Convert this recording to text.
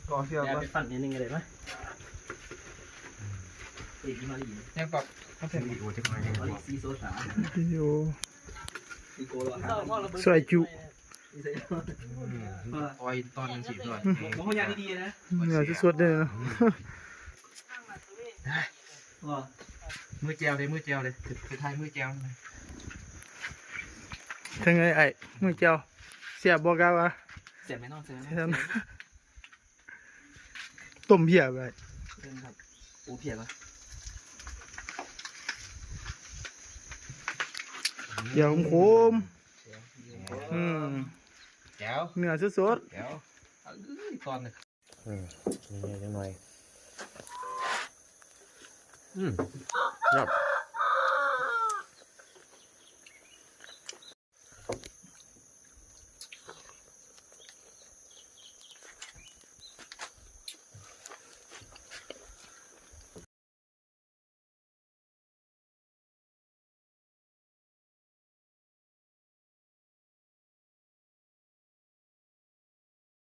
ກໍເຊື່ອ ແຕ່ ວ່າ ໄປປັ່ນນິດໜຶ່ງກໍໄດ້ນະ. ເອກມາລີ ຍັງປັບຄອນເທັນວິດີໂອຈັກໜ່ອຍໜຶ່ງ ມາລີ ບໍ່? ຊີໂຊສາ ວິດີໂອ ຊອຍຈຸ ອືມ ອອຍຕອນໜຶ່ງຊິດ້ວຍ ບໍ່ ບໍ່ ເນື້ອສົດໆເດ້ເນາະ. ມື້ແຈ່ວເດ້ ມື້ແຈ່ວເດ້ ສຸດທ້າຍມື້ແຈ່ວ. ເຖິງໄອ້ ມື້ແຈ່ວ ແຊບບໍ່ ກະວ່າ ແຊບແນ່ນອນ ແຊບແນ່ນອນ ແຊບ. ຕົ້ມເພຍໄວ້ ເອີ ໂອ້ ເພຍວະ ແຈ່ວຂົມໆ ແຈ່ວ ອືມ ແຈ່ວ ເນື້ອສົດໆ ແຈ່ວ ເອີຍ ຕອນໜຶ່ງ ອືມ ນີ້ຈັກໜ່ອຍ ອືມ ແຊບ.